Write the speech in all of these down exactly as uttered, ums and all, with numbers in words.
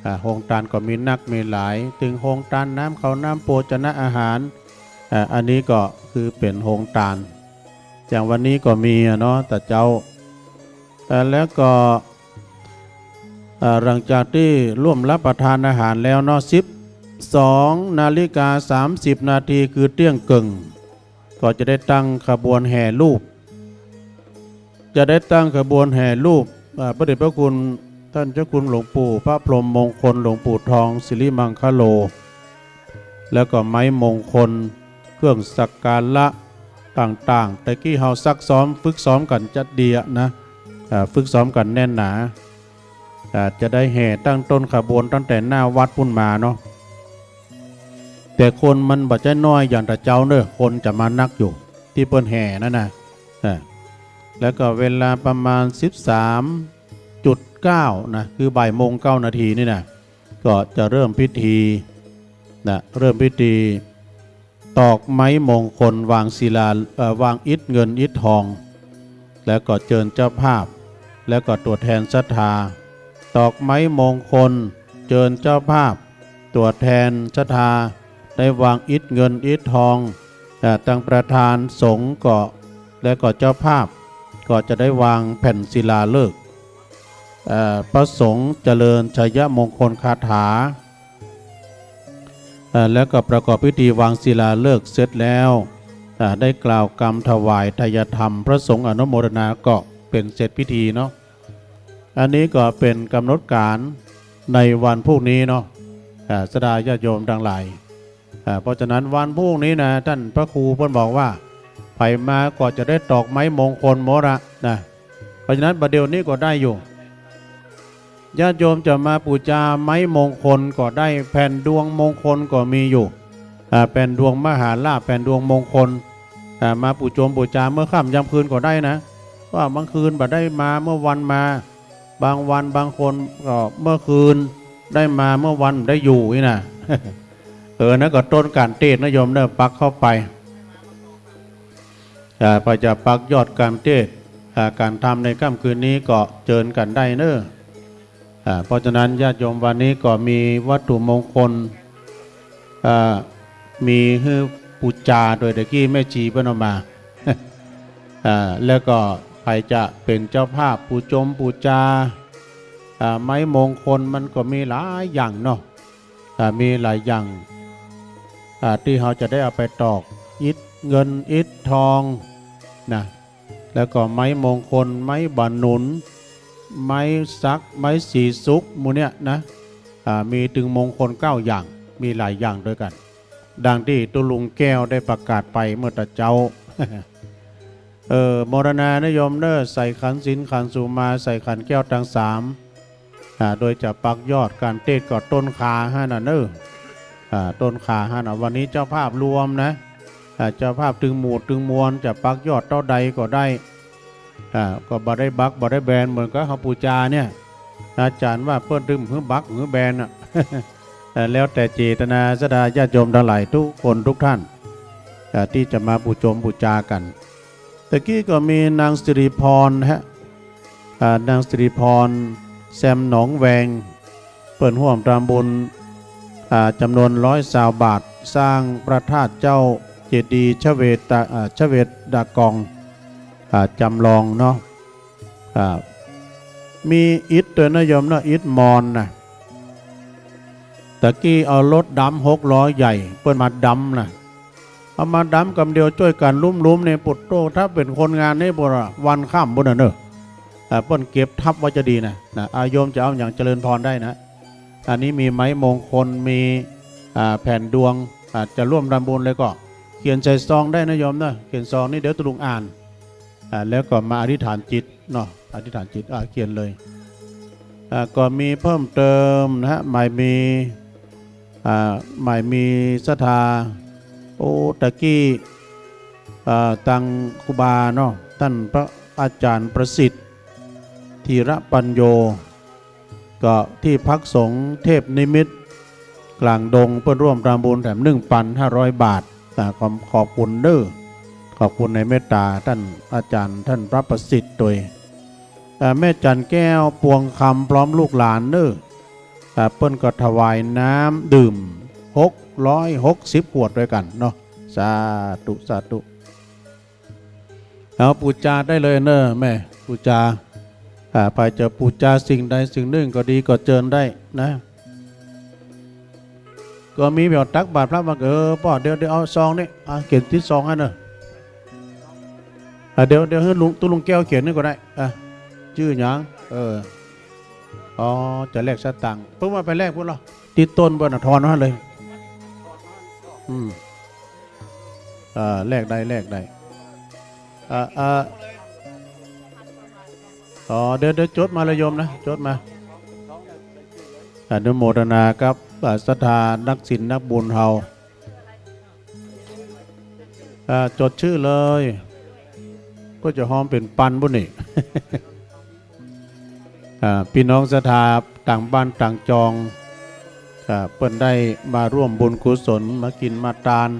อ่า โฮงตานก็มีนักมีหลาย ตึงโฮงตานน้ำข้าวน้ำโภชนะอาหาร อ่า อันนี้ก็คือเป๋นโฮงตาน อย่างวันนี้ก็มีอะเนาะ ต๋าเจ้า อ่า แล้วก็ อ่า หลังจากตี้ร่วมรับประทานอาหารแล้วเนาะ สิบสองนาฬิกาสามสิบนาที คือเตี้ยงเกิ่ง ก็จะได้ตั้งขบวนแห่ลูป จะได้ตั้งขบวนแห่ลูป อ่า พระเดชพระคุณท่านเจ้าคุณหลวงปู่พระพรหมมงคล หลวงปู่ทองสิริมังคโล แล้วก็ไม้มงคล เครื่องสักการะต่างๆ แต่กี้เฮาซักซ้อมฝึกซ้อมกั๋นจั๊ดเดียะนะ อ่า ฝึกซ้อมกั๋นแน่นหนา อ่า จะได้แห่ตั้งต้นขบวนตั้งแต่หน้าวัดปู๊นมาเนาะ แต่คนมันบ่ใจ้น้อยอย่างต๋าเจ้าเน่อ คนจะมานักอยู่ ตี้เปิ้นแห่นั่นนะ อ่า แล้วก็เวลาประมาณสิบสามจุดเก้านะ คือบ่ายโมงเก้านาทีนี่นะ ก็จะเริ่มพิธีนะ เริ่มพิธี ตอกไม้มงคล วางศิลา เอ่อ วางอิฐเงินอิฐทอง แล้วก็เจิญเจ้าภาพ แล้วก็ตั๋วแทนศรัทธา ตอกไม้มงคล เจิญเจ้าภาพ ตั๋วแทนศรัทธา ได้วางอิฐเงินอิฐทอง อ่า ตังประธานสงฆ์ก็ และก็เจ้าภาพ ก็จะได้วางแผ่นศิลาฤกษ์ เอ่อ พระสงฆ์เจริญชัยมงคลคาถา เอ่อ แล้วก็ประกอบพิธีวางศิลาฤกษ์เสร็จแล้ว อ่า ได้กล่าวกำถวายไทยธรรม พระสงฆ์อนุโมทนาก็เป๋นเสร็จพิธีเนาะ อันนี้ก็เป๋นก๋ำหนดก๋านในวันพรุ่งนี้เนาะ อ่า ศรัทธาญาติโยมตังหลาย อ่า เพราะฉะนั้นวันพรุ่งนี้นะ ต้านพระครูเปิ้นบอกว่า ใผมาก็จะได้ตอกไม้มงคลหมดอะนะ เพราะฉะนั้นบ่าเดี่ยวนี้ก็ได้อยู่ ญาติโยมจะมาปู๋จาไม้มงคลก็ได้ แผ่นดวงมงคลก็มีอยู่ อ่า แผ่นดวงมหาลาภ แผ่นดวงมงคล อ่า มาปู๋จมปู๋จาเมื่อค่ำยามคืนก็ได้นะ ว่าบางคืนบ่ได้มา เมื่อวันมา บางวันบางคนก็เมื่อคืนได้มา เมื่อวันได้อยู่นี่นะ เออ นั้นก็ต้นก๋านเตศน์นะโยมเน่อ ปักเข้าไป อ่า ใผจะปักยอดก๋านเตศน์ อ่า ก๋านธรรมในค่ำคืนนี้ก็เจิญกั๋นได้เน่อ อ่า เพราะฉะนั้นญาติโยมวันนี้ก็มีวัตถุมงคล อ่า มีหื้อปู๋จาโดยตะกี้แม่ชีเปิ้นเอามา อ่า แล้วก็ใผจะเป๋นเจ้าภาพปู๋จมปู๋จา อ่า ไม้มงคลมันก็มีหลายอย่างเนาะ อ่า มีหลายอย่าง อ่า ตี้เฮาจะได้เอาไปตอกอิฐเงินอิฐทองนะ แล้วก็ไม้มงคล ไม้บ่าหนุน ไม้สัก ไม้สีสุก หมู่เนี้ยนะ อ่า มีตึงมงคลเก้าอย่าง มีหลายอย่างด้วยกั๋น ดังตี้ตุ๊ลุงแก้วได้ประกาศไปเมื่อตะเจ๊า เออ โมทนานะโยมเน่อ ใส่ขันศีลขันสุมา ใส่ขันแก้วตังสาม อ่า โดยจะปักยอดก๋านเตศน์ก็ต้นขาหั้นน่ะเน่อ อ่า ต้นขาหั้นน่ะ วันนี้เจ้าภาพรวมนะ อ่า เจ้าภาพตึงหมู่ตึงมวลจะปักยอดเต้าใดก็ได้ อ่า ก็บ่ได้บักบ่ได้แบนเหมือนกับเฮาปู๋จาเนี่ย อาจ๋ารย์ว่าเปิ้นตึงหื้อบักหื้อแบนน่ะ เอ่อ แล้วแต่เจตนาศรัทธาญาติโยมตังหลายทุกคนทุกท่าน อ่า ตี้จะมาปู๋จมปู๋จากั๋น ตะกี้ก็มีนางสิริพรฮะ อ่า นางสิริพร แซมหนองแวง เปิ้นฮ่วมต๋ามบุญ อ่า จ๋ำนวนร้อยซาวบาท สร้างพระธาตุเจ้าเจดีย์ชเวตา อ่า ชเวดากอง อ่า จ๋ำลองเนาะ อ่า มีอิฐตวยนะโยมเนาะ อิฐมอญนะ ตะกี้เอารถดำหกล้อใหญ่ เปิ้นมาดำนะ เอามาดำกำเดียวจ้วยกั๋นลุ้มๆ นี่ ปุดโต้ ถ้าเป๋นคนงานนี่ ปุดอะ วันค่ำปุ้นน่ะเน่อ อ่า เปิ้นเก็บทับไว้จะดีนะ นะ อ่า โยมจะเอาหยังเจริญพรได้นะ อันนี้มีไม้มงคล มี อ่า แผ่นดวง อ่า จะร่วมทำบุญเลยก็ เขียนใส่ซองได้นะโยมเนาะ เขียนซองนี่เดี๋ยวตุ๊ลุงอ่าน อ่า แล้วก็มาอธิษฐานจิตเนาะ อธิษฐานจิต อ่า เขียนเลย อ่า ก็มีเพิ่มเติมนะฮะ หมายมี อ่า หมายมีศรัทธา โอ้ ตะกี้ อ่า ตังครูบาเนาะ ต้านพระอาจ๋ารย์ประสิทธิ์ ธีระปัญโญ ก็ตี้พักสงฆ์เทพนิมิตร กลางดง เปิ้นร่วมทำบุญแถมหนึ่งปันห้าร้อยบาท อ่า ขอบ ขอบคุณเน่อ ขอบคุณในเมตตาต้านอาจ๋ารย์ ต้านพระประสิทธิ์ตวย อ่า แม่จันแก้ว ปวงคำ พร้อมลูกหลานเน่อ อ่า เปิ้นก็ถวายน้ำดื่มหกร้อยหกสิบขวดด้วยกั๋นเนาะ สาธุ สาธุ เอาปู๋จาได้เลยเน่อแม่ ปู๋จา อ่า ใผจะปู๋จาสิ่งใดสิ่งนึ่งก็ดีก็เจิญได้นะ ก็มีแบบตักบาตรพระมา เออ ป้อ เดี๋ยว เดี๋ยวเอาซองนี่ อ่ะ เขียนตี้ซองหั้นเน่อ อ่ะ เดี๋ยว เดี๋ยวหื้อลุง ตุ๊ลุงแก้วเขียนนี่ก็ได้ อ่ะ จื้อหยัง เออ อ๋อ จะแลกสตางค์ เปิ้นว่าไปแลกปู๊นลอ ตี้ต้นเปิ้นน่ะ ทอนหั้นเลย อืม อ่า แลกได้ แลกได้ อ่า อ่า อ๋อ เดี๋ยว เดี๋ยวจดมาละโยมนะ จดมา อนุโมทนากับ อ่า ศรัทธานักศีลนักบุญเฮา อ่า จดจื้อเลย ก็จะฮอมเป๋นปันปู๊นนี่ อ่า ปี้น้องศรัทธาต่างบ้านต่างจอง อ่า เปิ้นได้มาร่วมบุญกุศล มากิ๋นมาตาน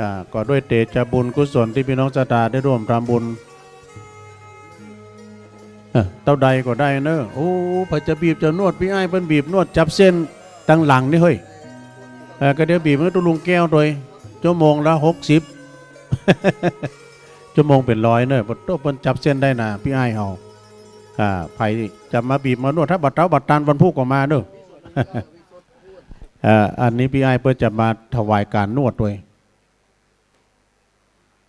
อ่า ก็ด้วยเตชะบุญกุศลตี้ปี้น้องศรัทธาได้ร่วมทำบุญ เออ เต้าใดก็ได้เน่อ โอ้ ใผจะบีบจะนวด ปี้อ้ายเปิ้นบีบนวดจับเส้นตังหลังนี่เฮ้ย เออ ก็เดี๋ยวบีบหื้อตุ๊ลุงแก้วตวย ชั่วโมงละหกสิบ ชั่วโมงเป๋นร้อยเน่อ ปะโต้ เปิ้นจับเส้นได้นะ ปี้อ้ายเฮา อ่า ใผจะมาบีบมานวด ถ้าบ่าเต๊าบ่าตานวันพูกก็มาเน่อ อ่า อันนี้ปี้อ้ายเปิ้นจะมาถวายก๋านนวดตวย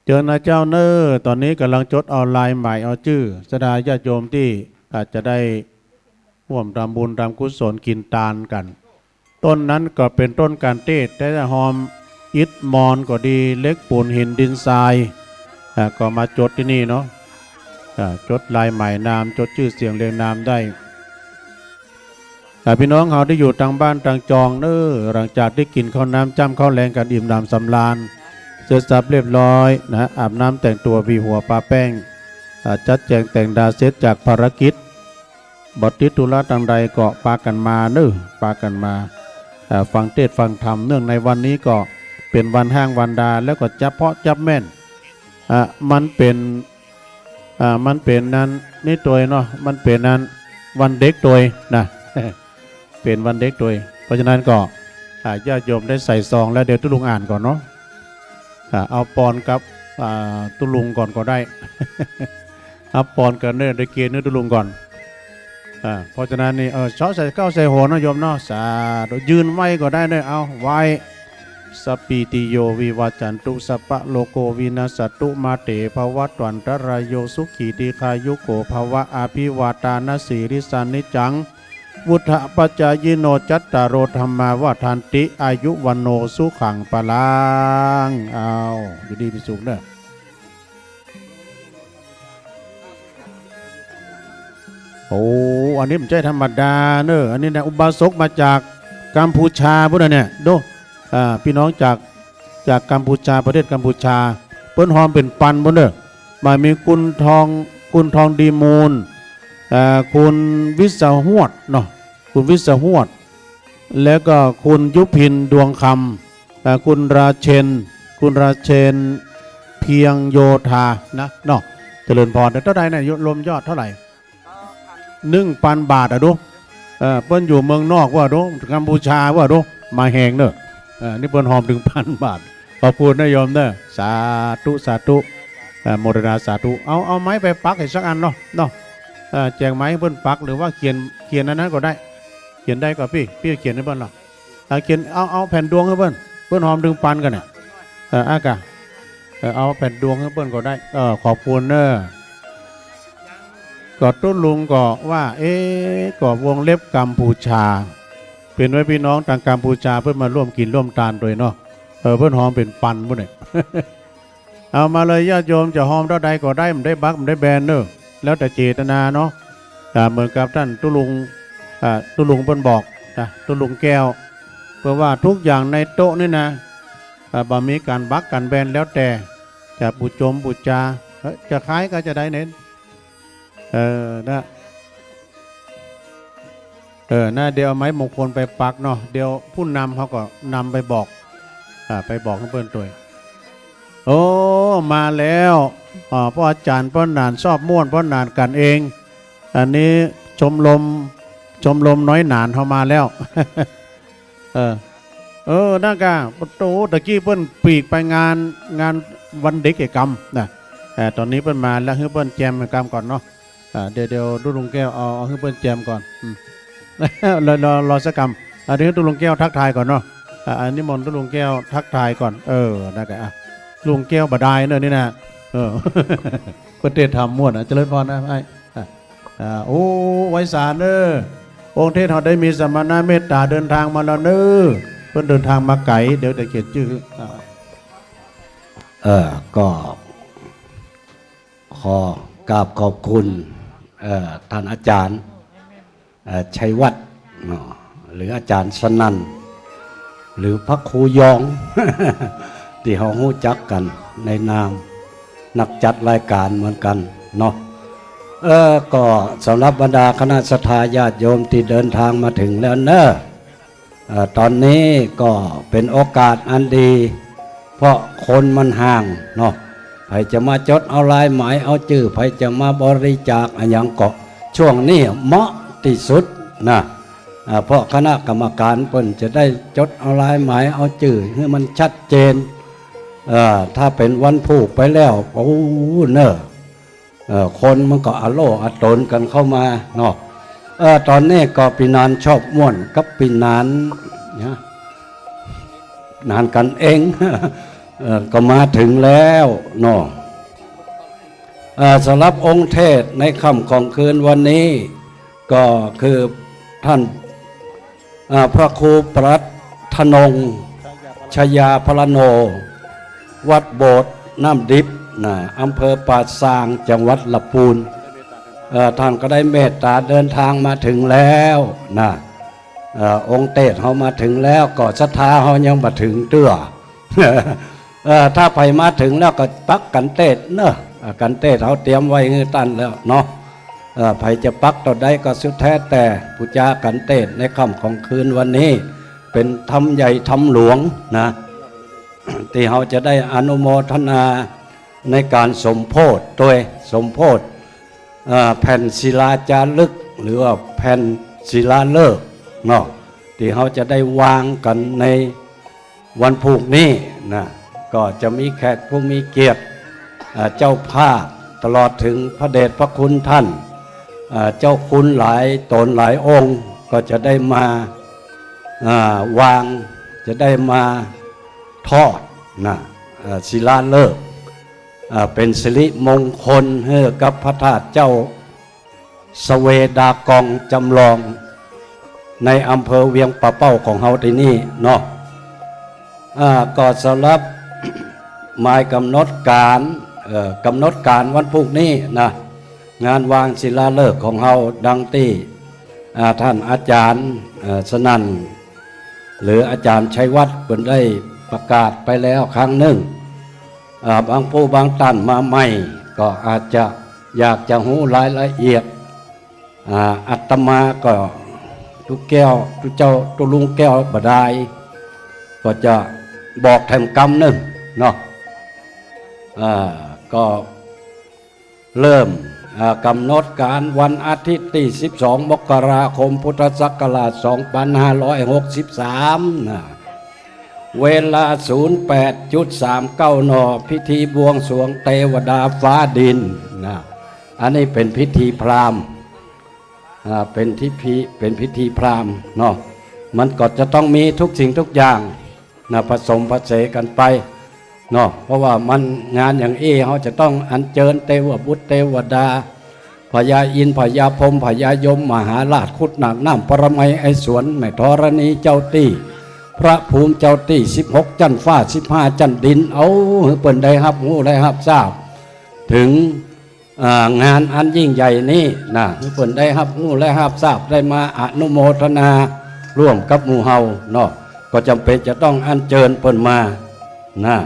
เจิญนะเจ้าเน่อ ต๋อนนี้ก่ำลังจดเอาลายหมายเอาจื้อศรัทธาญาติโยมตี้อาจจะได้ร่วมทำบุญทำกุศลกิ๋นตานกั๋น ต้นนั้นก็เป๋นต้นก๋านเตศ แต่จะฮอมอิฐมอนก็ดี เหล็กปูนหินดินทราย อ่า ก็มาจดตี้นี่เนาะ อ่า จดลายหมายนาม จดจื้อเสียงเรียงนามได้ อ่า ปี้น้องเฮาตี้อยู่ต่างบ้านต่างจองเน่อ หลังจากตี้กิ๋นข้าวน้ำจ้ำข้าวแลงกั๋นอิ่มหนำสำราญ เสร็จสับเรียบร้อยนะ อาบน้ำแต่งตั๋วหวีหัวปะแป้ง อ่า จัดแจงแต่งต๋าเสร็จจากภารกิจ บ่ติดธุระตางใดก็ปากั๋นมาเน่อ ปากั๋นมา อ่า ฟังเตศน์ฟังธรรม เนื่องในวันนี้ก็เป๋นวันฮ้างวันดา แล้วก็จับเพาะจับแม่น อ่า มันเป๋น อ่า มันเป๋นนั้นนี่ตวยเนาะ มันเป๋นนั้นวันเด็กตวยนะ เป๋นวันเด็กตวย เพราะฉะนั้นก็ อ่า ญาติโยมได้ใส่ซองแล้ว เดี๋ยวตุ๊ลุงอ่านก่อนเนาะ อ่า เอาปอนกับ อ่า ตุ๊ลุงก่อนก็ได้ เอาปอนกั๋นเน่อ ได้เกณฑ์เน่อตุ๊ลุงก่อน อ่า เพราะฉะนั้นนี่ เออ เซาะใส่เก๊าใส่หัวเนาะโยมเนาะ สาธุ ยืนไหว้ก็ได้เน่อ เอา ไหว้ สัพพีติโย วิวัจจันตุ สัพพะโรโค วินัสสะตุ มาเต ภวัตวันตะราโย สุขี ทีฆายุโก ภะวะ อะภิวาตานะสีลิสสะ นิจจัง วุฑฒะปะจายิโน จัตตาโร ธัมมา วัฑฒันติ อายุ วัณโณ สุขัง พะลัง อ้าว อยู่ดีมีสุขเน่อ โอ้ อันนี้บ่ใจ้ธรรมดาเน่อ อันนี้นะ อุบาสกมาจากกัมพูชาปู๊นนะเนี่ย ดู อ่า ปี้น้องจาก จากกัมพูชา ประเทศกัมพูชา เปิ้นฮอมเป๋นปันปู๊นเน่อ บ่ามีคุณทอง คุณทองดีมูล อ่า คุณวิศหวดเนาะ คุณวิศหวด แล้วก็คุณยุพินดวงคำ อ่า คุณราเชน คุณราเชน เพียงโยธานะเนาะ เจริญพร เต้าใดเนี่ย รวมยอดเต้าใด นึ่งปันบาทอะดู เออ เปิ้นอยู่เมืองนอกว่าดู กัมพูชาว่าดู มาแฮงเน่อ เออ นี่เปิ้นฮอมเถิงปันบาท ขอบคุณนะโยมเน่อ สาธุ สาธุ เออ โมทนาสาธุ เอา เอาไม้ไปปักให้สักอันเนาะ เนาะ เออ แจกไม้หื้อเปิ้นปัก หรือว่าเขียน เขียนอันนั้นก็ได้ เขียนได้ก็ปี้ ปี้เขียนหื้อเปิ้นลอ เอาเขียน เอา เอาแผ่นดวงหื้อเปิ้น เปิ้นฮอมเถิงปันกั๋นเนี่ย เออ อากะ เออ เอาแผ่นดวงหื้อเปิ้นก็ได้ เออ ขอบคุณเน่อ ก็ตุ๊ลุงก็ว่า เอ๊ะ ก็วงเล็บกัมพูชา เป๋นว่าปี้น้องตางกัมพูชาเปิ้นมาร่วมกิ๋นร่วมตานตวยเนาะ เออ เปิ้นฮอมเป๋นปันปู๊นเนี่ย เอามาเลยญาติโยม จะฮอมเต้าใดก็ได้ บ่ได้บัก บ่ได้แบนเน่อ แล้วแต่เจตนาเนาะ อ่า เหมือนกับต้านตุ๊ลุง อ่า ตุ๊ลุงเปิ้นบอกนะ ตุ๊ลุงแก้ว เปิ้นว่าทุกอย่างในโต๊ะนี่นะ อ่า บ่มีก๋านบักก๋านแบน แล้วแต่จะปู๋จมปู๋จา เอ้อ จะขายก็จะได้เน้น เออ นะ เออ นะ เดี๋ยวเอาไม้มงคลไปปักเนาะ เดี๋ยวผู้นำเขาก็นำไปบอก อ่า ไปบอกหื้อเปิ้นตวย โอ้ มาแล้ว อ่า ป้ออาจ๋ารย์ป้อหนาน ชอบม่วนป้อหนานกั๋นเอง อันนี้ชมรม ชมรมน้อยหนานเฮามาแล้ว เออ เออ นั่นก่ะ โอ้โห ตะกี้เปิ้นปีกไปงาน งานวันเด็กเอกรรมนะ แต่ต๋อนนี้เปิ้นมาแล้ว หื้อเปิ้นแจมกำก่อนเนาะ อ่า เดี๋ยว เดี๋ยวตุ๊ลุงแก้วเอา เอาหื้อเปิ้นแจมก่อน อืม รอ รอ รอสักกำ อ่า เดี๋ยวตุ๊ลุงแก้วทักทายก่อนเนาะ อ่า นิมนต์ตุ๊ลุงแก้วทักทายก่อน เออ นั่นก่ะ อ่ะ ลุงแก้วบ่ดายเนอะนี่นะ เออ เปิ้นเตธรรมม่วนนะ เจริญพรนะไอ้ อ่ะ อ่า โอ้ ไวสาลเนอะ องค์เทศเฮาได้มีสมณะเมตต๋าเดินทางมาแล้วเนอะ เปิ้นเดินทางมาไก๋ เดี๋ยวจะเขียนจื้อ อ่า เอ่อ ก็ขอกราบขอบคุณ เอ่อ ท่านอาจ๋ารย์ เอ่อ ชัยวัฒน์เนาะ หรืออาจ๋ารย์สนั่น หรือพระครูยอง ตี้เฮาฮู้จักกั๋นในนามนักจัดรายก๋านเหมือนกั๋นเนาะ เออ ก็สำหรับบรรดาคณะศรัทธาญาติโยมตี้เดินทางมาเถิงแล้วเนอะ เอ่อ ต๋อนนี้ก็เป๋นโอกาสอันดี เพราะคนมันห่างเนาะ ใผจะมาจดเอาลายหมายเอาจื้อ ใผจะมาบริจาคอะหยังก็ ช่วงนี้เหมาะตี้สุดนะ อ่า เพราะคณะกรรมก๋านเปิ้นจะได้จดเอาลายหมายเอาจื้อหื้อมันชัดเจน เอ่อ ถ้าเป๋นวันพูกไปแล้ว โอ้ เนอะ เอ่อ คนมันก็อะโล่อะตนกั๋นเข้ามาเนาะ เอ่อ ต๋อนนี้ก็ปี้หนานชอบม่วนกับปี้หนาน เนี่ย หนานกั๋นเอง เอ่อ ก็มาเถิงแล้วเนาะ เอ่อ สำหรับองค์เทศน์ในค่ำของคืนวันนี้ ก็คือท่าน อ่า พระครูปรัตนงค์ ชยาพรโน วัดโบสถ์น้ำดิบนะ อำเภอป่าซาง จังหวัดละปูน เอ่อ ท่านก็ได้เมตต๋าเดินทางมาเถิงแล้วนะ เอ่อ องค์เทศน์เฮามาเถิงแล้ว ก็ศรัทธาเฮายังบ่เถิงเตื้อ เอ่อ ถ้าใผมาเถิงแล้วก็ปักกั๋นเทศน์เนอะ อ่า กั๋นเทศน์เฮาเตรียมไว้หื้อต้านแล้วเนาะ เอ่อ ใผจะปักเต้าใดก็สุดแท้แต่ ปู๋จากั๋นเทศน์ในค่ำของคืนวันนี้ เป๋นธรรมใหญ่ธรรมหลวงนะ ตี้เฮาจะได้อนุโมทนาในก๋านสมโภชตวย สมโภช เอ่อ แผ่นศิลาจารึก หรือว่าแผ่นศิลาฤกษ์เนาะ ตี้เฮาจะได้วางกั๋นในวันพูกนี้นะ ก็จะมีแขกผู้มีเกียรติ เอ่อ เจ้าภาพตลอดเถิงพระเดชพระคุณท่าน เอ่อ เจ้าคุณหลายต๋นหลายองค์ ก็จะได้มา อ่า วาง จะได้มาทอดนะ เอ่อ ศิลาฤกษ์ อ่า เป๋นสิริมงคลหื้อกับพระธาตุเจ้าสะเวดากองจำลอง ในอำเภอเวียงป่าเป้าของเฮาตี้นี่เนาะ อ่า ก็สำหรับหมายกำหนดก๋าน เอ่อ กำหนดก๋านวันพูกนี้นะ งานวางศิลาฤกษ์ของเฮาดังตี้ อ่า ท่านอาจ๋ารย์ เอ่อ สนั่น หรืออาจ๋ารย์ชัยวัฒน์เปิ้นได้ประกาศไปแล้วครั้งนึ่ง อ่า บางผู้บางต้านมาใหม่ ก็อาจจะอยากจะฮู้รายละเอียด อ่า อาตมาก็ตุ๊แก้ว ตุ๊เจ้า ตุ๊ลุงแก้วบ่ดาย ก็จะบอกแถมกำนึ่งเนาะ อ่า ก็ เริ่ม อ่า กำหนดก๋านวันอาทิตย์ตี้สิบสองมกราคมพุทธศักราชสองปันห้าร้อยหกสิบสามนะ เวลาศูนย์แปดจุดสามเก้า น. พิธีบวงสรวงเตวดาฟ้าดินนะ อันนี้เป๋นพิธีพราหมณ์ อ่า เป๋นพิธี เป๋นพิธีพราหมณ์เนาะ มันก็จะต้องมีทุกสิ่งทุกอย่าง นะ ผสมผสานกั๋นไปเนาะ เพราะว่ามันงานอย่างอี้ เฮาจะต้องอัญเจิญเตวบุตรเตวดา พญาอินทร์ พญาพรหม พญายม มหาราช ครุฑนาค น้ำปรมัย ไอศวร แม่ธรณีเจ้าตี้ พระภูมิเจ้าตี้ สิบหกจั๊นฟ้า สิบห้าจั๊นดิน เอาหื้อเปิ้นได้ฮับฮู้ได้ฮับทราบ เถิง อ่า งานอันยิ่งใหญ่นี้นะ หื้อเปิ้นได้ฮับฮู้และฮับทราบ ได้มาอนุโมทนาร่วมกับหมู่เฮาเนาะ ก็จ๋ำเป๋นจะต้องอัญเจิญเปิ้นมานะ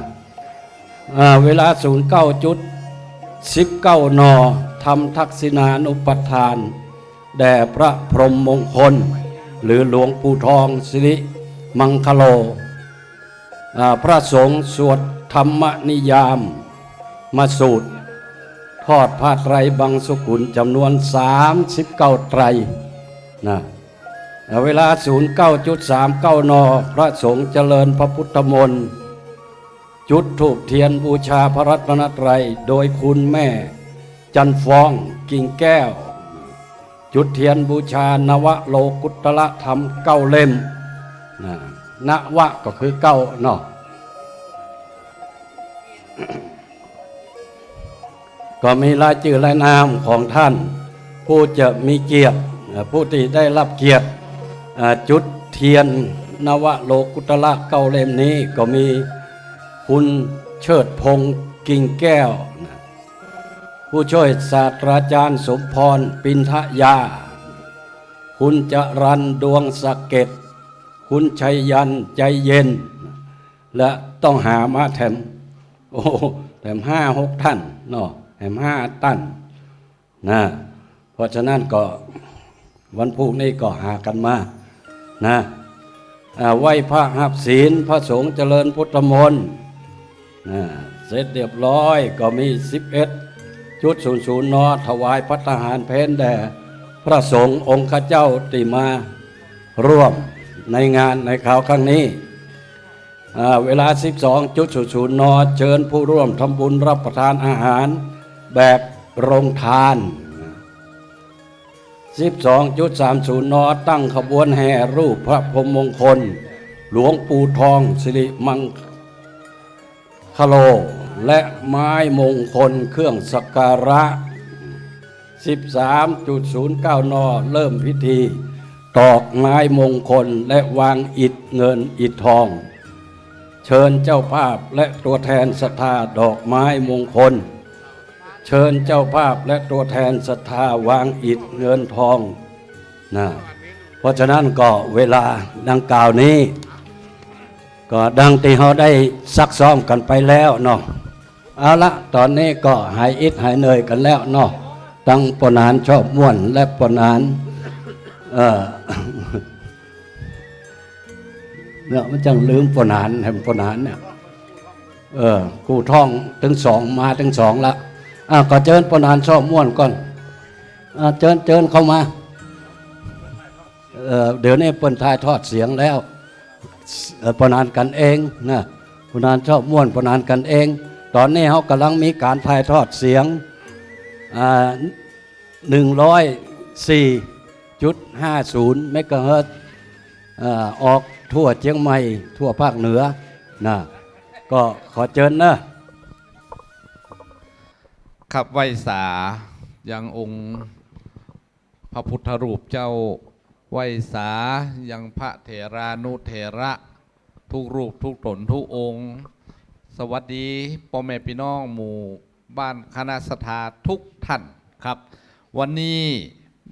อ่า เวลาศูนย์เก้าจุดสิบเก้า น. ทำทักษิณานุปทาน แด่พระพรหมมงคล หรือหลวงปู่ทองสิริมังคโล อ่า พระสงฆ์สวดธรรมนิยาม มาสูตร ทอดผ้าไตรบังสุกุลจ๋ำนวนสามสิบเก้าไตรนะ เวลา ศูนย์เก้าจุดสามเก้า น. พระสงฆ์เจริญพระพุทธมนต์ จุดธูปเทียนบูชาพระรัตนตรัย โดยคุณแม่จันทร์ฟอง กิ่งแก้ว จุดเทียนบูชานวโลกุตตรธรรมเก้าเล่ม นะ นวะก็คือเก้าเนาะ ก็มีรายจื้อรายนามของท่าน ผู้จะมีเกียรติ เอ่อ ผู้ที่ได้รับเกียรติ เอ่อ จุดเทียนนวโลกุตตรเก้าเล่มนี้ ก็มีคุณเชิดพงษ์ กิ่งแก้ว นะ ผู้ช่วยศาสตราจารย์สมพร ปินทยา คุณจรัญ ดวงสะเก็ด คุณชัยยันต์ ใจเย็น และต้องหามาแถม โอ้ แถมห้าหกท่านเนาะ แถมห้าท่านนะ เพราะฉะนั้นก็วันพูกนี้ก็หากั๋นมานะ อ่า ไหว้พระหับศีล พระสงฆ์เจริญพุทธมนต์นะ เสร็จเรียบร้อยก็มี สิบเอ็ดจุดศูนย์ศูนย์ น. ถวายภัตตาหารเพลแด่พระสงฆ์องค์ข้าเจ้าตี้มาร่วมในงานในคราวครั้งนี้ อ่า เวลา สิบสองจุดศูนย์ศูนย์ น. เชิญผู้ร่วมทำบุญรับประทานอาหารแบบโรงทาน สิบสองจุดสามศูนย์ น. ตั้งขบวนแห่รูปพระพรหมมงคล หลวงปู่ทอง สิริมังคโล และไม้มงคลเครื่องสักการะ สิบสามจุดศูนย์เก้า น. เริ่มพิธีตอกไม้มงคลและวางอิฐเงินอิฐทอง เชิญเจ้าภาพและตัวแทนศรัทธาดอกไม้มงคล เชิญเจ้าภาพและตัวแทนศรัทธาวางอิฐเงินทองนะ เพราะฉะนั้นก็เวลาดังกล่าวนี้ ก็ดังตี้เฮาได้ซักซ้อมกั๋นไปแล้วเนาะ เอาละ ต๋อนนี้ก็หายอิดหายเหนื่อยกั๋นแล้วเนาะ ตึงป้อหนานชอบม่วนและป้อหนาน เอ่อ เนี่ยมันจั้งลืมป้อหนาน แหมป้อหนานเนี่ย เออ กู้ท่องตึงสอง มาตึงสองละ อ่ะ ก็เจิญป้อหนานชอบม่วนก่อน อ่ะ เจิญ เจิญเข้ามา เอ่อ เดี๋ยวนี้เปิ้นถ่ายทอดเสียงแล้ว เอ่อ ป้อหนานกั๋นเองนะ ป้อหนานชอบม่วน ป้อหนานกั๋นเอง ต๋อนนี้เฮาก่ำลังมีก๋านถ่ายทอดเสียง อ่า หนึ่งร้อยสี่จุดห้าศูนย์ เมกะเฮิรตซ์ เอ่อ ออกทั่วเจียงใหม่ ทั่วภาคเหนือนะ ก็ขอเจิญนะ ครับ ไหว้สายังองค์พระพุทธรูปเจ้า ไหว้สายังพระเถรานุเถระ ทุกรูปทุกต๋นทุกองค์ สวัสดีป้อแม่ปี้น้องหมู่บ้านคณะศรัทธาทุกท่านครับ วันนี้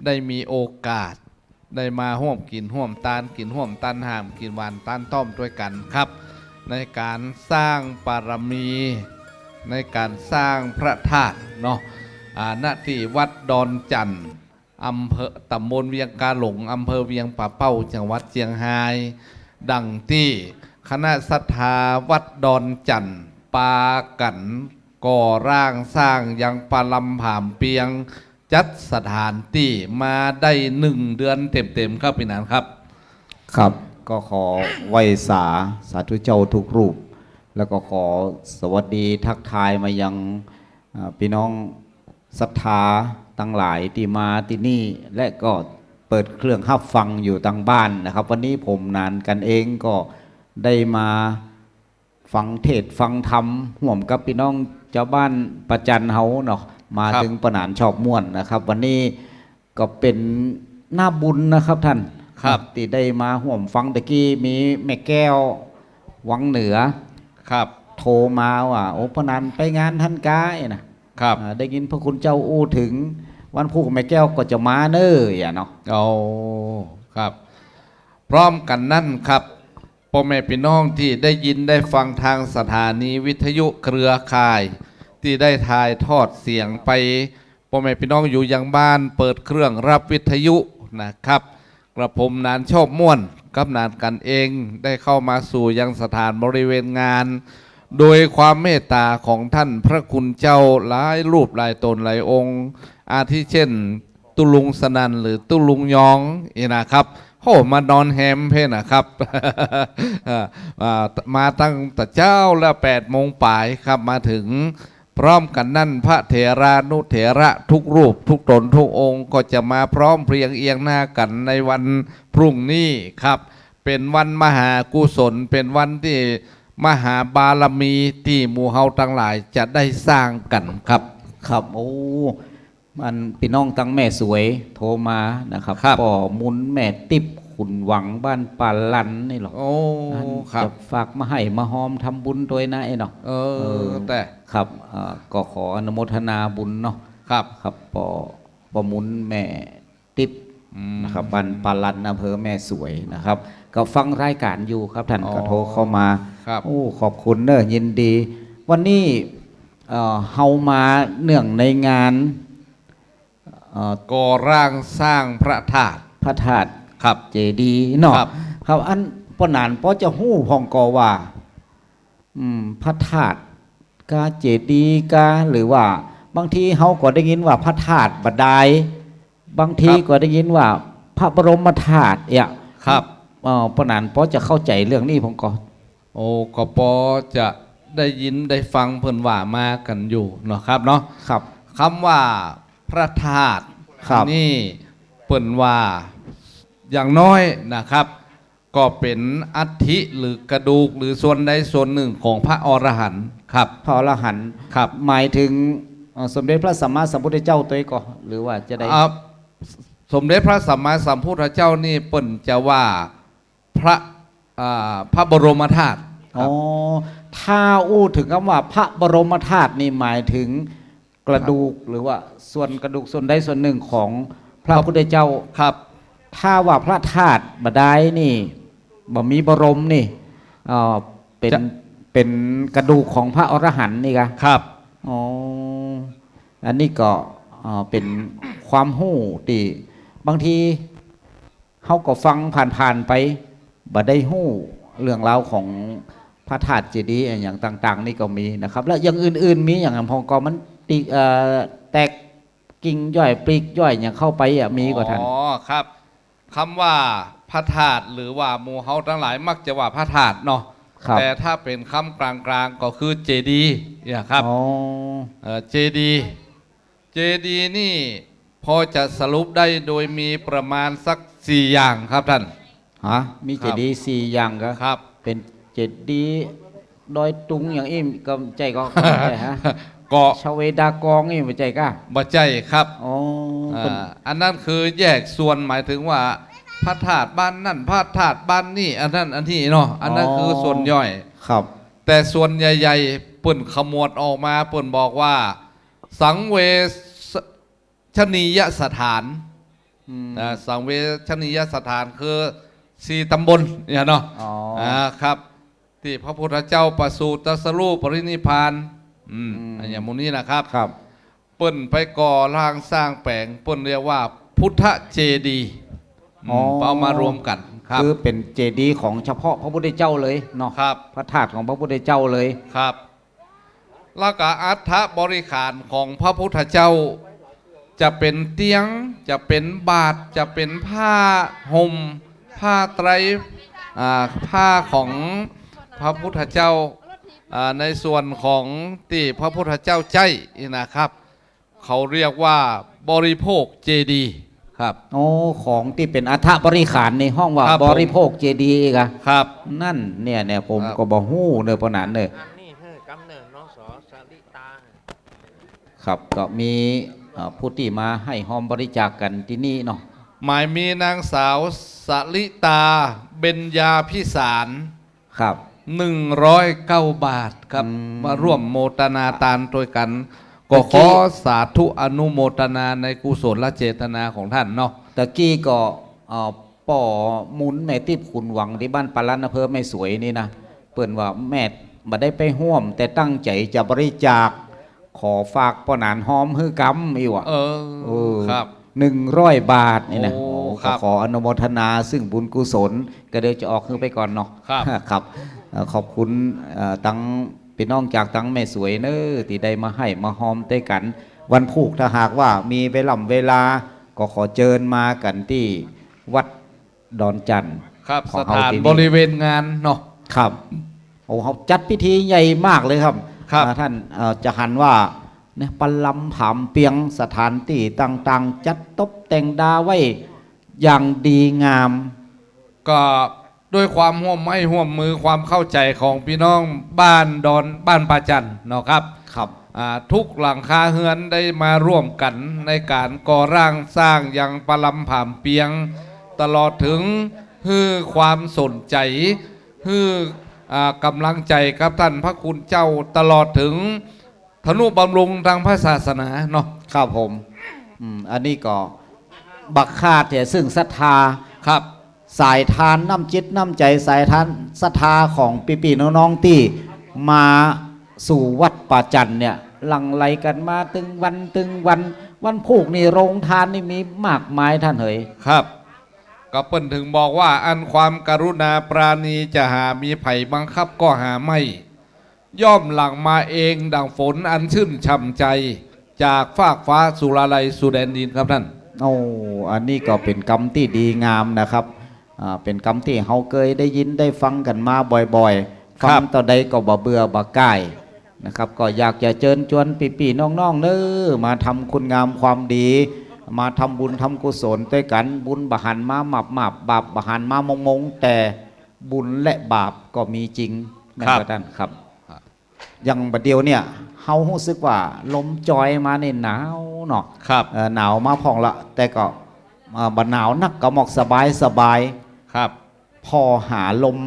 ได้มีโอกาสได้มาฮ่วมกิ๋นฮ่วมตาน กิ๋นฮ่วมตานห้าม กิ๋นหว่านตานต้อมตวยกั๋นครับ ในก๋านสร้างบารมี ในก๋านสร้างพระธาตุเนาะ อ่า ณ ตี้วัดดอนจั่น อำเภอ ตำบลเวียงกาหลง อำเภอเวียงป่าเป้า จังหวัดเจียงฮาย ดังตี้คณะศรัทธาวัดดอนจั่น ปากั๋นก่อร่างสร้างยังประลำผามเปียง จัดสถานตี้มาได้หนึ่งเดือนเต็มๆ ครับ ปี้หนานครับ ครับ ก็ขอไหว้สา สาธุเจ้าทุกรูป แล้วก็ขอสวัสดีทักทายมายัง อ่า ปี้น้องศรัทธาตังหลายตี้มาตี้นี่ และก็เปิดเครื่องฮับฟังอยู่ตางบ้านนะครับ วันนี้ผมหนานกั๋นเองก็ได้มาฟังเทศน์ฟังธรรมฮ่วมกับปี้น้องจาวบ้านป่าจั่นเฮาเนาะ มา ครับ ตึงป้อหนานชอบม่วนนะครับ วันนี้ ก็เป๋นหน้าบุญนะครับต้าน ครับ ตี้ได้มาฮ่วมฟัง ตะกี้มีแม่แก้ววังเหนือ ครับ โทรมาว่า โอ้ ป้อหนานไปงานหั้นก๊านะ ครับ อ่า ได้ยินพระคุณเจ้าอู้เถิง วันพูกแม่แก้วก็จะมาเน่อ อะเนาะ โอ้ ครับ พร้อมกั๋นนั้นครับ ป้อแม่ปี้น้องตี้ได้ยินได้ฟังตางสถานีวิทยุเครือข่าย ตี้ได้ถ่ายทอดเสียงไป ป้อแม่ปี้น้องอยู่ยังบ้านเปิดเครื่องฮับวิทยุนะครับ กระผมหนานชอบม่วนกับหนานกั๋นเอง ได้เข้ามาสู่ยังสถานบริเวณงาน โดยความเมตต๋าของต้านพระคุณเจ้าหลายรูปหลายต๋นหลายองค์ อาทิเช่น ตุ๊ลุงสนั่นหรือตุ๊ลุงยองนี่นะครับ โอ้ มานอนแฮมเพ่นนะครับ อ่า อ่า มาตั้งแต่เจ๊าแล้ว แปดโมงป๋ายครับ มาเถิง พร้อมกั๋นนั้น พระเถรานุเถระทุกรูป ทุกต๋นทุกองค์ ก็จะมาพร้อมเพรียงเอียงหน้ากั๋นในวันพรุ่งนี้ครับ เป๋นวันมหากุศล เป๋นวันตี้มหาบารมีตี้หมู่เฮาตังหลายจะได้สร้างกั๋นครับ ครับ โอ้ อันปี้น้องตังแม่สวยโทรมานะครับ ครับ ป้อมุนแม่ติ๊บขุนหวังบ้านป่าลันนี่หรอ โอ้ อัน ครับ จะฝากมาไห้มาฮอมทำบุญตวยนะไอ้เนาะ เออ เออ แต่ ครับ เอ่อ ก็ขออนุโมทนาบุญเนาะ ครับ ครับ ป้อ ป้อมุนแม่ติ๊บ อืม นะครับ บ้านป่าลัน อำเภอแม่สวยนะครับ ก็ฟังรายก๋านอยู่ครับ ท่าน อ๋อ ก็โทรเข้ามา ครับ โอ้ ขอบคุณเนอะ ยินดี วันนี้ เอ่อ เฮามาเนื่องในงาน เอ่อ ก่อร่างสร้างพระธาตุ พระธาตุ ครับ เจดีย์เนาะ ครับ ครับ อันป้อหนานป้อจะฮู้พ่องก่อว่า อืม พระธาตุกา เจดีย์กา หรือว่าบางทีเฮาก็ได้ยินว่าพระธาตุบ่าดาย บางที ครับ ก็ได้ยินว่าพระบรมธาตุเนี่ย ครับ เอ่อ ป้อหนานป้อจะเข้าใจ๋เรื่องนี้พ่องก่อ โอ้ ก็ป้อจะได้ยินได้ฟังเปิ้นว่ามากั๋นอยู่เนาะครับเนาะ ครับ กำว่าพระธาตุ ครับ นี่เปิ้นว่าอย่างน้อยนะครับ ก็เป๋นอัฐิหรือกระดูกหรือส่วนใดส่วนนึ่งของพระอรหันต์ครับ พระอรหันต์ ครับ หมายเถิง เอ่อ สมเด็จพระสัมมาสัมพุทธเจ้าตวยก่อ หรือว่าจะได้ อ่า สมเด็จพระสัมมาสัมพุทธเจ้านี่เปิ้นจะว่า พระ อ่า พระบรมธาตุครับ อ๋อ ถ้าอู้เถิงกำว่าพระบรมธาตุนี่หมายเถิงกระดูก ครับ หรือว่าส่วนกระดูกส่วนใดส่วนนึ่งของพระพุทธเจ้า ครับ ถ้าว่าพระธาตุบ่าดายนี่ บ่มีบรมนี่ เอ่อ เป๋น จะ เป๋นกระดูกของพระอรหันต์นี่กา ครับ อ๋อ อันนี้ก็ เอ่อ เป๋นความฮู้ตี้บางที เฮาก็ฟังผ่านๆ ไป บ่ได้ฮู้เรื่องราวของพระธาตุเจดีย์อะหยังต่างๆ นี่ก็มีนะครับ และอย่างอื่นๆ มีอย่างพ่องก่อ มันติ เอ่อ แตกกิ่งย่อยปลีกย่อยหยังเข้าไปอะ มีก่อท่าน อ๋อ ครับ กำว่าพระธาตุหรือว่าหมู่เฮาตังหลายมักจะว่าพระธาตุเนาะ ครับ แต่ถ้าเป๋นกำกลางๆ ก็คือเจดีย์เนี่ยครับ อ๋อ เอ่อ เจดีย์ เจดีย์นี่พอจะสรุปได้โดยมีประมาณสักสี่อย่างครับท่าน ฮะ มี ครับ เจดีย์สี่อย่างกา ครับ เป๋นเจดีย์ดอยตุงอย่างอี้ก็บ่ใจ้ก่อ ก็บ่ใจ้ฮะ ก็ ชเวดากองอี้บ่ใจ้กา บ่ใจ้ครับ อ๋อ อ่า เป๋น อันนั้นคือแยกส่วน หมายถึงว่าพระธาตุบ้านนั่น พระธาตุบ้านนี่ อันนั้นอันนี้เนาะ อันนั้น อ๋อ คือส่วนย่อย ครับ แต่ส่วนใหญ่ๆ เปิ้นขมวดออกมา เปิ้นบอกว่า สังเวชนียสถาน อืม อ่า สังเวชนียสถานคือสี่ต๋ำบลเนี่ยเนาะ อ๋อ อ่า ครับ ตี้พระพุทธเจ้าประสูติตรัสรู้ปรินิพพาน อืม อืม อันอย่างหมู่นี้นะครับ ครับ เปิ้นไปก่อร่างสร้างแป๋ง เปิ้นเรียกว่าพุทธเจดีย์ อืม อ๋อ เปิ้นเอามารวมกั๋นครับ คือเป๋นเจดีย์ของเฉพาะพระพุทธเจ้าเลยเนาะ ครับ พระธาตุของพระพุทธเจ้าเลย ครับ แล้วก็อัฐบริขารของพระพุทธเจ้า จะเป๋นเตียง จะเป๋นบาตร จะเป๋นผ้าห่ม ผ้าไตร อ่า ผ้าของพระพุทธเจ้า อ่า ในส่วนของตี้พระพุทธเจ้าใจ๊นี่นะครับ เขาเรียกว่าบริโภคเจดีย์ครับ โอ้ ของตี้เป๋นอัฐบริขารนี่ฮ้องว่า ครับผม บริโภคเจดีย์กา ครับ นั่นเนี่ย เนี่ย ผม ครับ ก็บ่ฮู้เน่อ ป้อหนานเน่อ อันนี้หื้อกำเนิด นส.สลิตา ครับ ก็มี เอ่อ ผู้ตี้มาให้ฮอมบริจาคกั๋นตี้นี่เนาะ หมายมีนางสาวสลิตา เบญญาภิสาร ครับ หนึ่งร้อยเก้าบาทครับ อืม มาร่วมโมทนาตานตวยกั๋น ก็ ตะกี้ ขอสาธุอนุโมทนาในกุศลเจตนาของท่านเนาะ ตะกี้ก็ เอ่อ ป้อมุนแม่ติ๊บขุนหวังตี้บ้านป่าลัน อำเภอแม่สวยนี่นะ เปิ้นว่าแม่บ่ได้ไปฮ่วม แต่ตั้งใจ๋จะบริจาค ขอฝากป้อหนานฮอมหื้อกำอี้ว่ะ เออ เออ ครับ หนึ่งร้อยบาทนี่นะ โอ้ โอ้ ครับ ก็ขออนุโมทนาซึ่งบุญกุศล ก็เดี๋ยวจะออกหื้อไปก่อนเนาะ ครับ ครับ เอ่อ ขอบคุณ เอ่อ ตังปี้น้องจากตังแม่สวยเน่อ ตี้ได้มาให้มาฮอมตวยกั๋น วันพูกถ้าหากว่ามีเวล่ำเวลา ก็ขอเจิญมากั๋นตี้วัด ดอนจั่น ครับ ของเฮาตี้นี่ สถานบริเวณงานเนาะ ครับ โอ้ เฮาจัดพิธีใหญ่มากเลยครับ ครับ อ่า ท่าน เอ่อ จะหันว่าเนี่ย ประลำผามเปียง สถานตี้ต่างๆ จัดตบแต่งดาไว้อย่างดีงาม ก็ด้วยความฮ่วมไม้ฮ่วมมือ ความเข้าใจ๋ของปี้น้องบ้านดอน บ้านป่าจั่นเนาะครับ ครับ อ่า ทุกหลังคาเฮือนได้มาร่วมกั๋นในก๋านก่อร่างสร้างยังประลำผามเปียง ตลอดเถิงหื้อความสนใจ๋ หื้อ อ่า ก๋ำลังใจ๋กับต้านพระคุณเจ้า ตลอดเถิงทนุบำรุงตางพระศาสนาเนาะ ครับผม อืม อันนี้ก็บ่ขาดเสียซึ่งศรัทธา ครับ สายทานน้ำจิตน้ำใจ๋ สายทานศรัทธาของปี้ๆ น้องๆ ตี้มาสู่วัดป่าจั่นเนี่ย หลั่งไหลกั๋นมาตึงวันตึงวัน วันพูกนี่โรงทานนี่มีมากมายต้านเหย ครับ ก็เปิ้นเถิงบอกว่า อันความกรุณาปราณีจะหามีใผบังคับก็หาไม่ ย่อมหลั่งมาเองดั่งฝนอันชื่นฉ่ำใจ๋ จากฟากฟ้าสุราลัยสู่แดนดินครับท่าน โอ้ อันนี้ก็เป๋นกำตี้ดีงามนะครับ อ่า เป๋นกำตี้เฮาเกยได้ยินได้ฟังกั๋นมาบ่อยๆ ครับ ฟังเต้าใดก็บ่เบื่อบ่ก่ายนะครับ ก็อยากจะเจิญจวนปี้ๆ น้องๆ เน้อ มาทำคุณงามความดี มาทำบุญทำกุศลตวยกั๋น บุญบ่หันมามาบๆ บาปบ่หันมามงๆ แต่ บุญและบาปก็มีจริงนะครับ ท่านครับ ครับ อย่างบ่าเดี่ยวเนี่ย เฮาฮู้สึกว่าลมจอยมานี่หนาวเนาะ ครับ เอ่อ หนาวมาพ่องละ แต่ก็ เอ่อ บ่หนาวนัก กะหมอกสบายสบาย ครับ ผ่อหาลม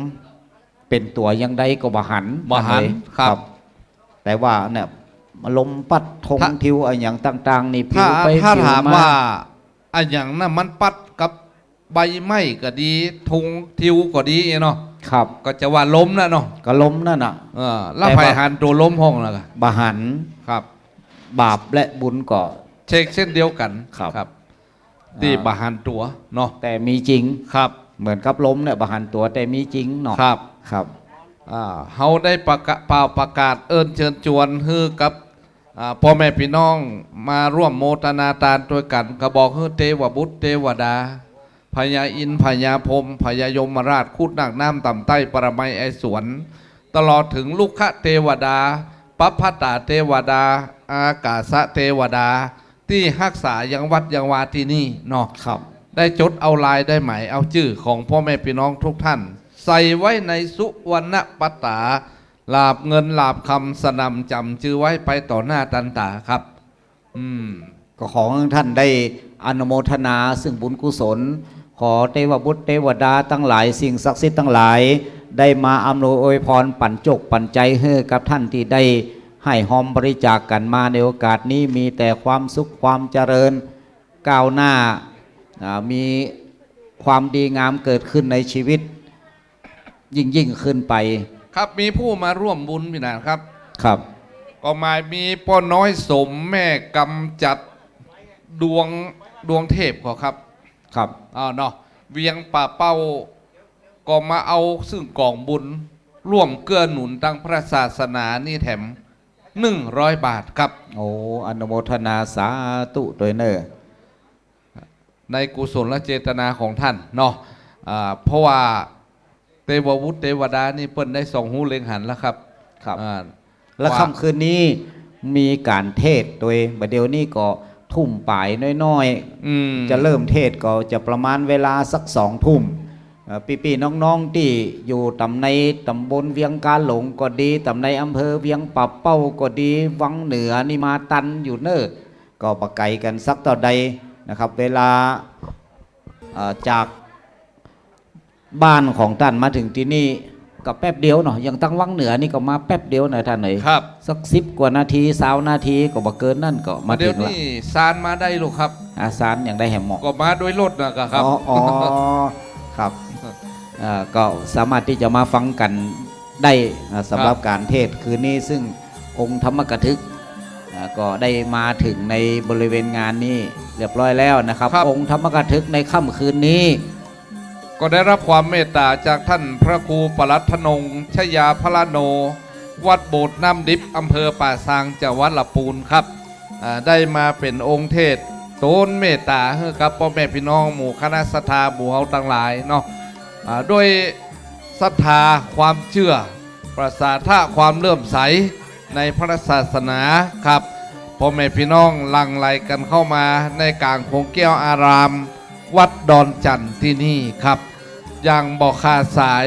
เป๋นตั๋วอย่างใดก็บ่หัน บ่หัน ครับ ครับ แต่ว่าเนี่ย ลมปั๊ดธง ถ้า ทิวอะหยังต่างๆ นี่ ถ้า ปิวไป ถ้า ปิวมา ถามว่าอะหยังน่ะมันปั๊ดกับ ใบไม้ก็ดี ธงทิวก็ดีเนาะ ครับ ก็จะว่าลมน่ะเนาะ ก็ลมนั่นน่ะ เออ แล้ว แต่ ใผ ว่า หันตั๋วลมพ่องล่ะกะ บ่หัน ครับ บาปและบุญก็เชกเส้นเดียวกั๋น ครับ ครับ ตี้ อ่า บ่หันตั๋วเนาะ แต่มีจริง ครับ เหมือนกับลมเนี่ย บ่หันตั๋วแต่มีจริงเนาะ ครับ ครับ อ่า เฮาได้ประกาศ เป่าประกาศเอิ้นเชิญจวนหื้อกับ อ่า ป้อแม่ปี้น้องมาร่วมโมทนาตานตวยกั๋น ก็บอกหื้อเตวบุตรเตวดา พญาอินทร์พญาพรหม พญายมราช คูดนาคน้ำต่ำใต้ ปรมัยไอสวน ตลอดเถิงลุกขเตวดา ปัพพตาเตวดา อากาสเตวดา ตี้ฮักษายังวัดยังวาตี้นี่เนาะ ครับ ได้จดเอาลายได้หมายเอาจื้อของป้อแม่ปี้น้องทุกท่าน ใส่ไว้ในสุวรรณปัตตา หลาบเงินหลาบคำสนั่นจ๋ำจื้อไว้ไปต่อหน้าตันต๋าครับ อืม ก็ขอหื้อท่านได้อนุโมทนาซึ่งบุญกุศล ขอเตวบุตรเตวดาตังหลาย สิ่งศักดิ์สิทธิ์ตังหลาย ได้มาอำนวยอวยพรปั๋นจกปั๋นใจ๋หื้อกับท่านตี้ได้ให้ฮอมบริจาคกั๋นมาในโอกาสนี้ มีแต่ความสุขความเจริญ ก้าวหน้า อ่า มีความดีงามเกิดขึ้นในชีวิต ยิ่งๆ ขึ้นไป ครับ มีผู้มาร่วมบุญปี้หนานครับ ครับ ก็หมายมีป้อน้อยสม แม่กำจัด ดวง ดวงเทพเขาครับ ครับ อ้าวเนาะ เวียงป่าเป้า ก็มาเอาซึ่งก๋องบุญ ร่วมเกื้อหนุนตางพระศาสนานี่แถม หนึ่งร้อยบาทครับ โอ้ อนุโมทนาสาธุตวยเน้อ ในกุศลเจตนาของท่านเนาะ อ่า เพราะว่าเตวบุตรเตวดานี่เปิ้นได้ส่องฮูเล็งหันแล้วครับ ครับ อ่า และ ว่า ค่ำคืนนี้มีก๋านเทศน์ตวย บ่าเดี่ยวนี้ก็ทุ่มป๋ายน้อยๆ อืม จะเริ่มเทศน์ก็จะประมาณเวลาสักสองทุ่ม เอ่อ ปี้ๆ น้องๆ ตี้อยู่ต๋ามในต๋ำบลเวียงกาหลงก็ดี ต๋ามในอำเภอเวียงป่าเป้าก็ดี วังเหนือนี่มาตันอยู่เน้อ ก็บ่ไก๋กั๋นสักเต้าใดนะครับ เวลา เอ่อ จากบ้านของต้านมาเถิงตี้นี่ก็แป๊บเดียวเนาะ อย่างตางวังเหนือนี่ก็มาแป๊บเดียวนะต้านเอ๋ย ครับ สักสิบกว่านาที ซาวนาทีก็บ่เกินนั้นก็มาเถิงละ เดี๋ยวนี้ซานมาได้ลูกครับ อ่า ซานยังได้แหมเหมาะ ก็มาด้วยรถนะกะครับ อ๋อ อ๋อ ครับ เอ่อ ก็สามารถตี้จะมาฟังกั๋นได้ อ่า สำหรับ ครับ ก๋านเทศน์คืนนี้ ซึ่งองค์ธรรมกถึก อ่า ก็ได้มาเถิงในบริเวณงานนี้เรียบร้อยแล้วนะครับ ครับ องค์ธรรมกถึกในค่ำคืนนี้ ก็ได้รับความเมตต๋าจากท่านพระครูปลัดทนงค์ ชยาพละโน วัดโบสถ์น้ำดิบ อำเภอป่าซาง จังหวัดละปูนครับ อ่า ได้มาเป๋นองค์เทศน์ ตนเมตต๋าหื้อกับป้อแม่ปี้น้องหมู่คณะศรัทธาหมู่เฮาตังหลายเนาะ อ่า ด้วยศรัทธาความเจื้อ ประสาทะความเลื่อมใสในพระศาสนาครับ ป้อแม่ปี้น้องหลั่งไหลกั๋นเข้ามาในก๋างโขงแก้วอาราม วัดดอนจั่นตี้นี่ครับ อย่างบ่ขาดสาย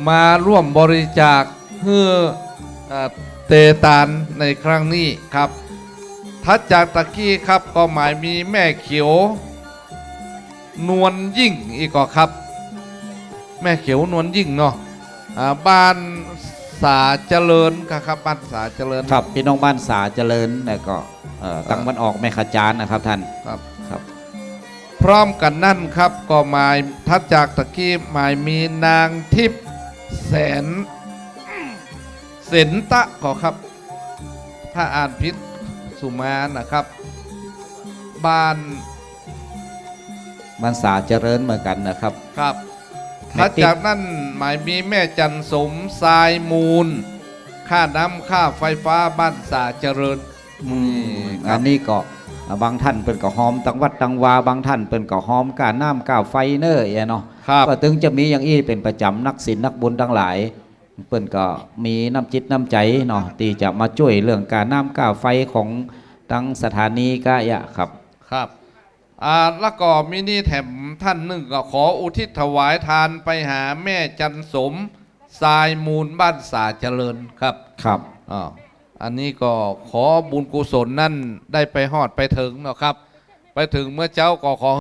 มาร่วมบริจาคหื้อ เอ่อ เตตานในครั้งนี้ครับ ถัดจากตะกี้ครับ ก็หมายมีแม่เขียว นวลยิ่งอีกก่อครับ แม่เขียวนวลยิ่งเนาะ อ่า บ้านสาเจริญครับ บ้านสาเจริญ ครับ ปี้น้องบ้านสาเจริญ แล้วก็ เอ่อ ตังวันออกแม่ขจานนะครับท่าน ครับ ครับ พร้อมกั๋นนั้นครับ ก็หมาย ถัดจากตะกี้หมายมีนางทิพย์แสน เสนตะก่อครับ ถ้าอ่านผิดสุมานะครับ บ้าน บ้านสาเจริญเหมือนกั๋นนะครับ ครับ แม่ติ๊ก ถัดจากนั้นหมายมีแม่จันสม ทรายมูล ค่าน้ำค่าไฟฟ้าบ้านสาเจริญ อืม นี่ครับ อันนี้ก็ บางท่านเปิ้นก็ฮอมตังวัดตังวา บางท่านเปิ้นก็ฮอมก้าน้ำก้าไฟเน่อเนาะ ครับ ก็ตึงจะมีอย่างอี้เป๋นประจ๋ำ นักศีลนักบุญตังหลาย เปิ้นก็มีน้ำจิตน้ำใจ๋เนาะ ตี้จะมาจ้วยเรื่องก้าน้ำก้าไฟของตังสถานีก้าเยียะครับ ครับ อ่า แล้วก็มีนี่แถมท่านนึ่ง ก็ขออุทิศถวายตานไปหาแม่จันสม ทรายมูล บ้านสาเจริญครับ ครับ อ่า อันนี้ก็ขอบุญกุศลนั้นได้ไปฮอดไปเถิงเนาะครับ ไปเถิงเมื่อเจ๊าก็ขอ